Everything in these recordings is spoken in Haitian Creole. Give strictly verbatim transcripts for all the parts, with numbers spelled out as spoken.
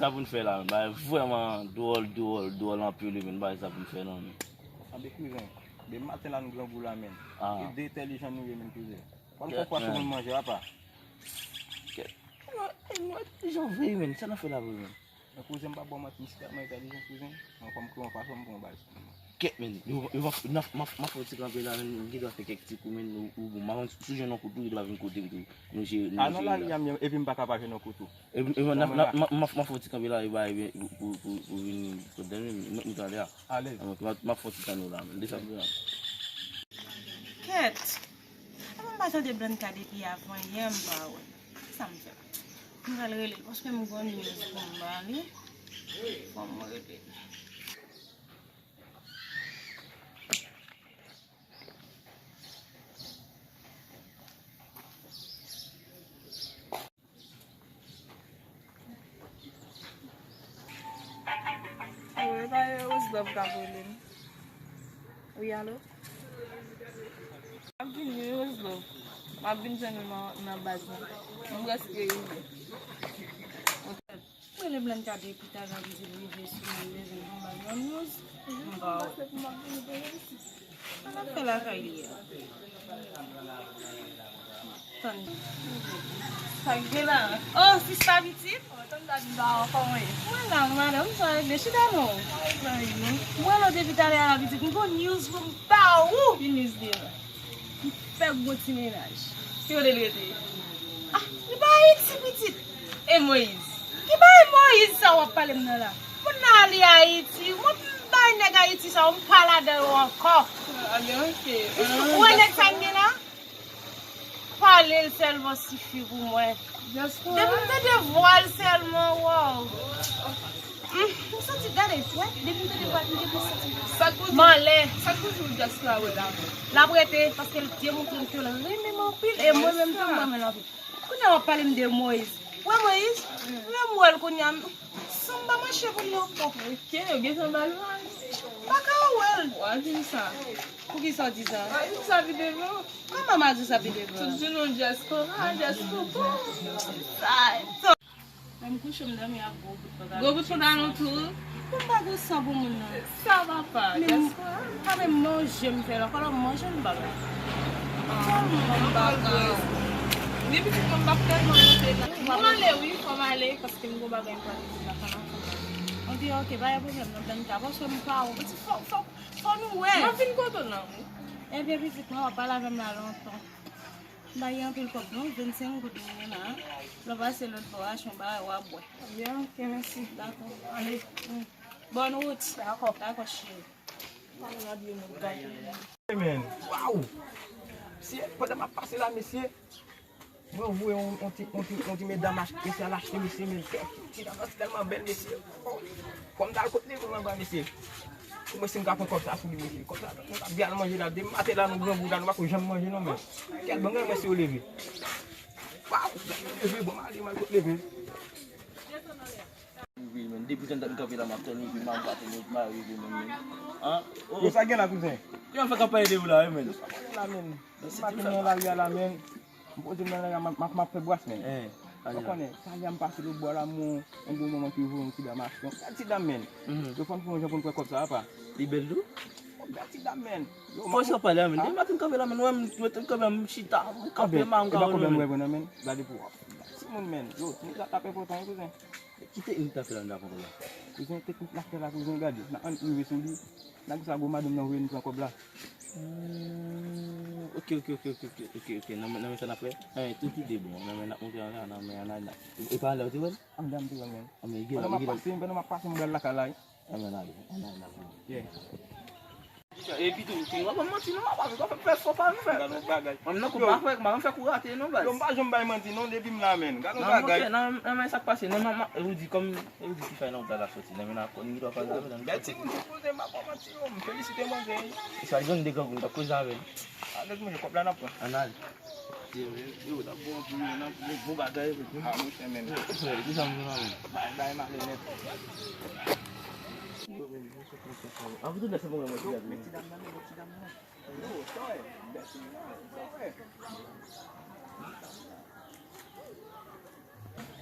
Sa pou n fè la menm? Bagay vrèman dwòl, dwòl, dwòl anpil wi menm, bagay sa pou n fè non menm. Anben kouzen, depi maten la nou grangou la menm. Ah. E de entèlijan nou ye menm kouzen. Fò n fè fwa sou moun manje apa. Kèt. Mwen, mwen entèlijan vre wi menm, sa n ap fè la vre menm? Men kouzen, m pa ba w manti, m si tèlman entèlijan kouzen. Mwen fò m kreye yon fason m pran bagay sou moun. Kèt menm, yo, yo, m ap, m ap, m ap, m ap fè yon ti kanpe la menm, m gen dwa fè kèk ti kou menm, ou, ou bon, m pa konn si w jwenn yon kouto, ou ta vin kote m tou. Nou jere, nou jere la. A non, lari a m ye, epi m pa ka pa jwenn yon kouto. Epi, epi, m ap, m ap, m ap, m ap, m ap fè yon ti kanpe la, epi, epi, pou, pou, pou, pou vin kote m, m, m, m tande a. Alèz. M ap, m ap, m ap fè yon ti tande la menm, de sa pou la. Kèt! Epi m pa tande Blanka depi avanyè, m pa wè l. Kisa m fè? M pral rele l, paske m gon news pou m ba li. Fò m rele l. Alo, e pa Rose Love k ap rele m? Wi, alo? M ap vini, wi, Rose Love. M ap vin jwenn ou nan, nan baz la. M prèske rive. Mwen rele Blanka depi talè, m di l rive sou mwen, leve, m ban l yon news. M ba w. Sa n ap fè lakay li a? Tann. Sa k gen la? Oh, sista pitit? Oh, tann dadi ba w, kòman w ye? Mwen la, madanm, sa regle? Chita non. Mwen la depi talè a pitit, m gon news pou m ba ou. Ki news li ye la? M fè gwo ti mennaj. Ki kote l rete? Ah, li pa Ayiti, pitit. E Moyiz? Ki bagay Moyiz sa w ap pale m nan la? Moun nan ale Ayiti. Mwen m bay nèg Ayiti sa yo, m pa ladan yo ankò. Ah, ben, ok. Ou wè nèg sa m gen la? Pale l sèlman sifi pou mwen. Depi m tande vwa l sèlman, waw. Mm, m santi, gade, wè, depi m tande vwa l, m gentan santi. Sa k pou di, malè. Sa k pou di w dyaspora wè la? L ap rete, paske l demontre m ke l renmen m anpil. E mwen menm tou, m renmen l anpil. Kounye a w ap pale m de Moyiz. Wè Moyiz? Lè m wè l kounye a, m, san m pa mache pou li ankò. Ok, yo gentan ba l vag. M pa ka wè l. W a di m sa. Poukisa w di sa? W a di m sa pi devan. Kòman m a di w sa pi devan? Tout jounen w dyaspora, dyaspora. Sa. Lè m kouche, m dòmi ak gwo bout pantalon. Gwo bout pantalon tou? Pou m pa gen san pou moun nan. Sa papa, men m, dyaspora. Pa menm manje m fè l ankò, lè m manje m pa bay. Ah, m pa bay. Ni pitit mwen m p ap tèlman monte la. Mwen ale wi, fò m ale, paske m gon bagay m pral rezoud la, fò m ale. Ok, ok, pa gen pwoblèm non, Blanka, paske m pa wè. Fò, fò, fò nou wè. M ap vin kote w la wi. Ebyen, pitit mwen, w ap pale avè m la lontan. M pa gen anpil kòb non, vennsenk goud mwen gen la. Lè w pase lòt bò a, achte yon bagay w a bwè. Byen, ok, mèsi. Dakò. Ale. Mm. Bòn wout. Dakò. Dakò, cheri. Men, waw! Mesye, pandan m ap pase la, mesye, mwen voye yon, yon ti, yon ti, yon ti medam ach-, mesye, al achte, mesye, men, ti dam nan tèlman bèl, mesye. Oh, fò m t al kot li pou m anba, mesye. Pou mwen, si m ka pran kòb sa sou li, mesye. Kòb sa, nou t ap gen al manje la, depi maten la, nou grangou la, nou pako janm manje, non, men. Kèt, ban m gade mwen si yo leve. Waw! Leve, bon, m ale, m al kot leve. Rive, men. Depi jan dat m kanpe la, m ap tann rive, m pa tann rive, m pa rive, men, men. An? Oh. Yo, sa gen la, kouzen? Kounya m fè kanpay de ou la, wi, men. Yo, sa gen la, men. M pa vin nan lari a la, men. M poze m nan lari a, m ap, m ap, m ap fè bwas, men. Eh, ou konnen, talè a m pase lòt bò la, m wè yon gwo manman ki voye yon ti dam achte yon bèl ti dam, men. Mhm. Yo fè m fè yon jan pou m pran kòb sa, apa. Li bèl tou? Yon bèl ti dam, men. Yo, fò sa pale a, men. Depi maten m kanpe la, men. Ou wè m, m kanpe, m chita, m kanpe, m pa wè, men. Gade pou w. Timoun, men. Yo, nèg la t ap enpòtan, wi, kouzen. Ki teknik n ap fè la, m pa konprann la? Kouzen, teknik n ap fè la, kouzen, gade. N ap ann rive sou li. N ap di sa gwo madanm nan voye n pran kòb la. Hmm, ok, ok, ok. Nan men, nan men sa n ap fè. Nan men tout ide bon. Nan men n ap monte anlè, nan men anlè, nan. E pa anlè ou te wè l? Anndan m te wè l, men. Pandan m ap pase, pandan m ap pase, m pral lakay la, wi. Ann, ann ale, ann ale, ann ale. Yeah. Epi tou, w pa ban m manti non, papa, m pa fè fò pa m fè. Gade yon bagay. Mwen nan koup pa fè, m pa fè kou rate non, baz. Yo, m pa janm bay manti non, depi m la, men. Gade yon bagay. Nan, nan, nan, men sa k pase, non, mama, Rudy, kòm Rudy ki fè nan pla la soti, nan men nan konn li dwa pale avè l. Bèl timoun, tout kote, m pa ban manti non, m felisite manzè. E sa, li jwenn de grangou, m t ap koze avè l. A, nèg manje kòb la n ap pran. Ann ale. Yo, yo, yo, n ap bon anpil, men n ap bon, bon bagay, men. A, monchè, men. Yo, frè, ki sa m di la, men? Bagay male nèt. Yo, men, yo, se konsa, sa, men. An, pou tout nèg, se bon, men, mwen, yo, men, ti dam nan, men, ti dam nan. Yo, sa, wè, bèl ti dam nan, sa, wè.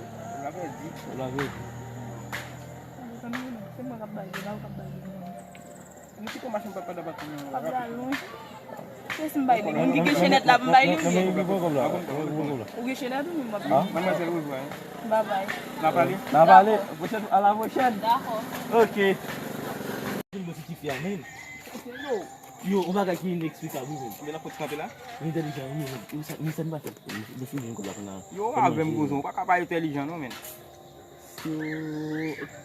Ou la pèdi. Ou la pèdi. Se mwen k ap bay li la, ou k ap bay li. Mwen ti kòmanse mwen pa pa dapat nou. Pap da lwen. Se si m bay li. Moun ki gen chenèt la, m bay li ou byen. Ou gen chenèt ou m ap bay. Manmwazèl ou vwa. Babay. N a pale. N a pale. Pwochèn, a la pwochèn. Dakò. Ok. Vin mwen ti fi a menm. Yo, yon bagay ki ineksplikab wi menm. Men nan pot kanpe la. Li entèlijan wi menm. Ou sa, men sa n pa fè. Nou fini yon kòb la kounye a. Yo avè m kouzon, ou pa ka pa entèlijan non men. Yo,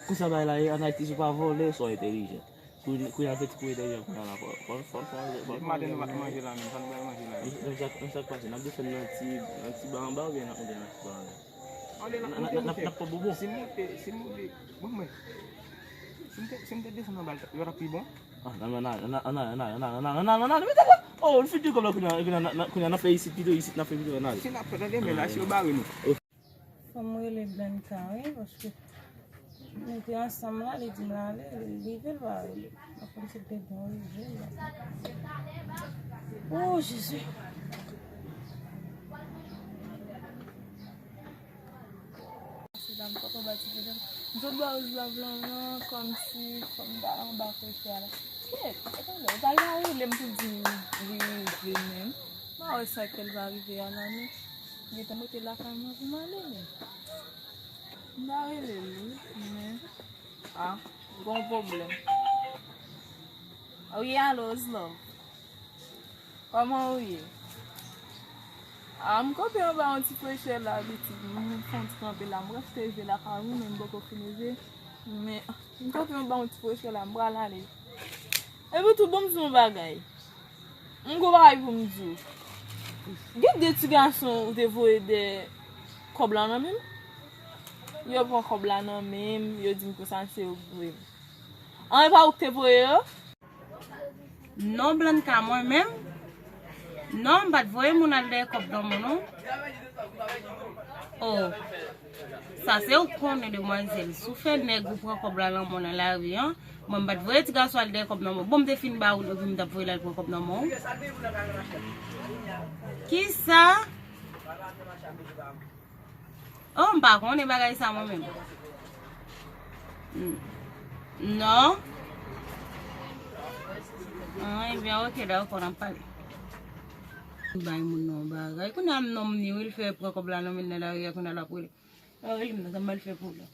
konsa bagay la ye, an Ayiti si w pa vòlè, sa w entèlijan. Kounye a peti kou entèlijan kounye a la, fò, fò, fò, fò, fò. Depi maten nou pa t manje la menm, sa nou pral manje la. Men sa, men sa k pase, n ap desann nan ti, nan ti ba anba oubyen n ap monte nan ti ba anlè? Anlè n ap N ap, monte n ap, n ap, n ap pran bobo. Si m monte, si m monte, bon mwen. Si m te, si m te desann anba, yo t ap pi bon. Ah, nan, nan, nan, nan, nan, nan, nan, nan, nan, nan, nan, nan, nan, nan, nan, nan, oh, nou fin di kòb la kounye a, kounye a, nan, nan, kounye a, n ap fè isit pito, isit, n ap fè pito, nan, nan. Si n ap fè tande men la, si yo bare nou. Fò m rele Blanka, wi, paske nou te ansanm la, li di m l ale, li rive, l pa rive. Mwen konn se te bon rive la. Oh, Jezi. Se la m poko ba ti pwoblèm. M sot ba Roselove lan, non, kòmsi fò m ta anba frechè a la. Kèt, e tande, ou pa rive rele m pou di m li rive menm. M pa wè sa ke l va rive a la, non. Gentan mete lakay mwen pou m ale, men. M ta rele l, wi, men. Ah, gon pwoblèm. Wi, alo, Roselove. Kòman ou ye? Ah, m kanpe anba yon ti frechè la, pitit. M fè yon ti kanpe la. M prèske rive lakay ou, men m poko fin rive. Men, m kanpe anba yon ti frechè la, m pral ale. Epi tou, ban m di yon bagay. M gon bagay pou m di w. Gen de ti gason ou te voye dèyè kòb la nan men m. Yo pran kòb la nan men m, yo di m konsa se yo k voye m. An, e pa ou k te voye yo? Non, Blanka, mwen menm. Non, m pa t voye moun al dèyè kòb nan men w, non. Oh. Sa se ou k konnen, demwazèl. Si w fè nèg ou pran kòb la nan men w nan lari an, mwen m pa t voye ti gason al dèyè kòb nan men w. Bon, m te fin ba ou l epi m t ap voye l al pran kòb nan men w. Kisa? Oh, m pa konnen bagay sa mwen menm. N-, non. Ah, ebyen, ok, dakò, n ap pale. M bay moun nan yon bagay. Kounye a m nonm ni, wi, l fè pran kòb la nan men l nan lari a, kounye a l ap rele. L ap rele m nan, sa m pral fè pou l la.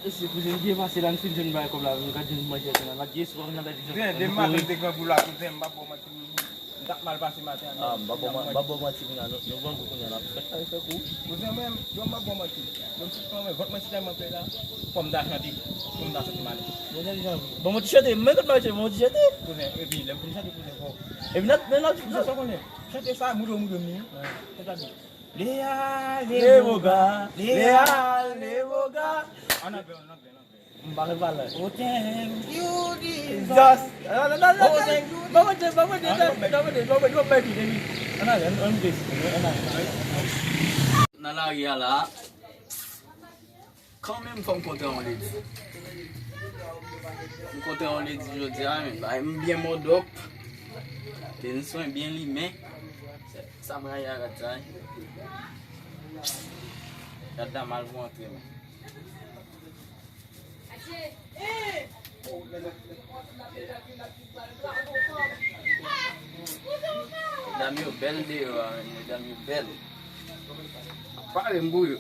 Se kouzen byen pase la, n fin jwenn bagay kòb la, nou ka jwenn manje tou la. N ap jis wè nan bèl vizyon. Kouzen, demen maten m te grangou la, kouzen, m p ap ba w manti. M t ap mal pase maten an. Ah, m p ap ba w, m p ap ba w manti kounye a, nou, nou grangou kounye a, n ap fè kay fè kou. Kouzen, mwen, yo, m p ap ba w manti. Yo, m sot pran mwen, vant mwen si tèlman plen la, fò m ta chante, fò m ta chante m ale. Bon, bon, ti chante, men kote m al chante, bon, ti chante. Kouzen, epi, lè m fin chante, kouzen, fò. Epi, n ap, men n ap, kouzen, sa w konnen. Chante sa, moudo, moudo, moudo. Chante sa. Lea, levoga, Lea, levoga. An anglè, an anglè, an anglè. M pa gen pale. Oh, thank you, Jesus. Just. Non, non, non, non. Oh, thank you. Ban mwen, ban mwen, ban mwen, ban mwen, ban mwen, ban mwen. An anglè, an anglè, an anglè. Nan lari a la. Kanmenm, fò m kontre yon ledi. M kontre yon ledi jodi a, men, bay m byen modòp. N swen byen limen. Sa m rayi a rad sa, wi. Rad la mal pou antre, men. Medam yo bèl deyò a, men medam yo bèl. Pale m pou yo.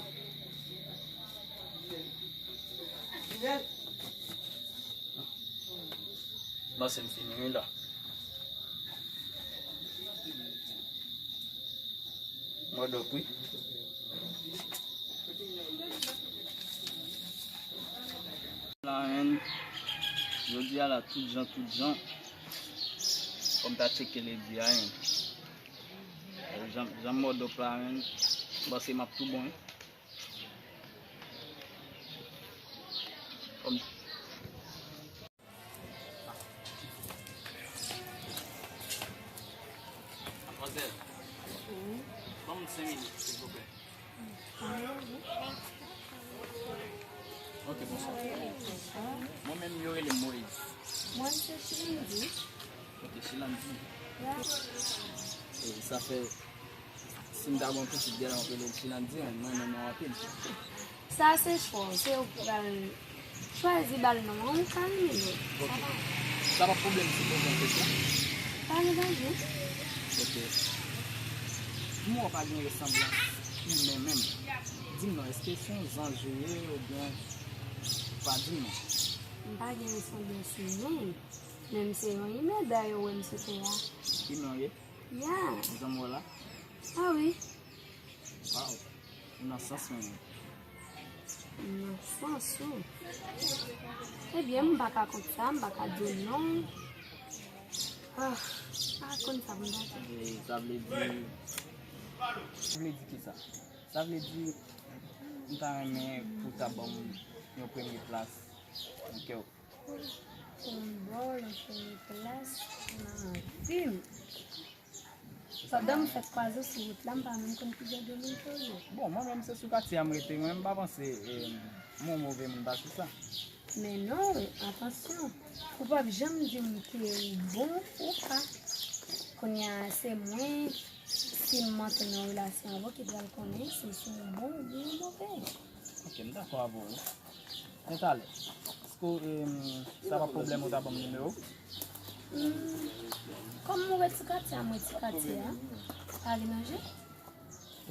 Bon, se m fini wi la. Mòdòp wi. La, menn. Jodi a la, tout jan, tout jan. Fò m ta tcheke ledi a, hein. Jan, jan mòdòp la, menn. M panse m ap tou bon, hein. Fò m Mademoiselle, ban m senk minit, silvouplè. Ok, bonswa. Mwen menm, yo rele m Moïse. Mwen, se Chilandy. Ok, Chilandy. Ya. E sa fè, si m ta gen yon pitit, genlè m ap rele l Chilandy, mwen renmen non an anpil. Sa se chwa w, se ou ki pral chwazi ba l non an, ou ka renmen l. Ok. Sa pa pwoblèm si m poze yon kesyon? Pa gen danje. Ok. Pou mwen, w pa gen resanblans imen menm. Di m non, èske se yon zanj ou ye oubyen pa di m non? M pa gen resanblans imen, men m se yon imen, dayè w wè m sou tè a. Imen w ye? Ya. Jan m wè w la? A wi. Waw. Ou nan sans mwen. Nan sans ou? Ebyen, m pa ka kont sa, m pa ka di w non. Ah, m pa konn sa pou m ta fè. E sa vle di, sa vle di kisa? Sa vle di, m ta renmen pou w ta ban m yon premye plas nan kè w. Yon bòl, yon premye plas nan vi m. Pandan m fèk kwaze w sou wout la, m pa menm konn ki jan de moun ke w ye. Bon, mwen menm se sou katye a m rete, mwen m pa panse, eh, m yon move moun pase sa. Men non, atansyon, ou p ap janm di m ke ou bon ou pa. Kounye a, se mwen, si m antre nan relasyon avè w, ki pral konnen si se yon bon oubyen yon move. Ok, m dakò avè w wi. Men talè, èske, em, sa pa pwoblèm ou ta ban m nimewo w? Hmm, kòm mwen rete katye a, mwen rete katye a. Pa gen danje.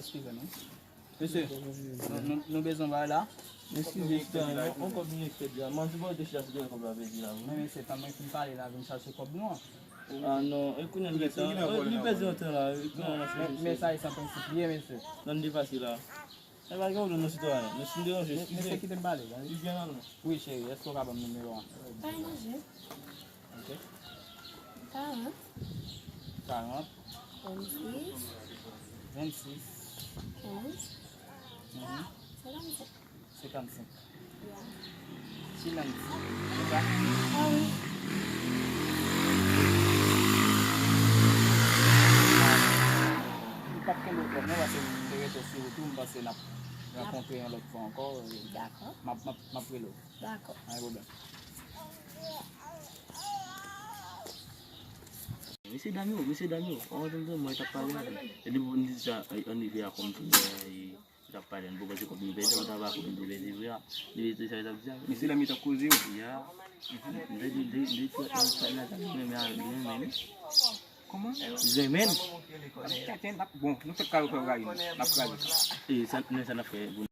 Eskize m wi. Mesye, nou, nou, nou bezwen bay la. Eskize, sitwayen, yon kòb nou fè deja. Mwen di bon, te chita sou kòb la pèdi la wi. Men mesye, tann mwen fin pale la, vin chache kòb nou an. Ah non, e kounye a li gentan, li pèdi yon tan la, e kounye a l ap chache. Men sa e san prensip li ye, mesye. Nan li pase la. E pa gen pwoblèm non, sitwayen. Nou si n deranje, eskize. Mesye, kite m pale, tande. Li byen la non. Wi, cheri, èske w ka ban m nimewo w? Pa gen danje. Ok. Karant. Karant. Vennsis. Vennsis. Kenz. Mhm. Senkannsenk. Senkannsenk. Ya. Chilandy, se sa? A wi. M p ap kenbe w twòp non, paske m te rete sou wout ou, m panse n ap rankontre yon lòt fwa ankò, e dakò. M ap, m ap, m ap rele w. Dakò. Pa gen pwoblèm. Mesye dam yo, mesye dam yo, an tann mwen t ap pale avè l. E depi m di sa, e, an ivè a kòm tou, e, Li t ap pale, nou poko di kòb nou pèdi, nou t ap rakonte nou pèdi vre a. Li te sa, li t ap di a. Mesye dam yo t ap koze yo. Ya. M te di, m te, m te di, tout sa la, sa li renmen a, li renmen li. Kòman? Li renmen l. Tenten, n ap, bon, nou fèk kare fè rayi nou. N ap kraze sa. E sa, men sa n ap fè, bon.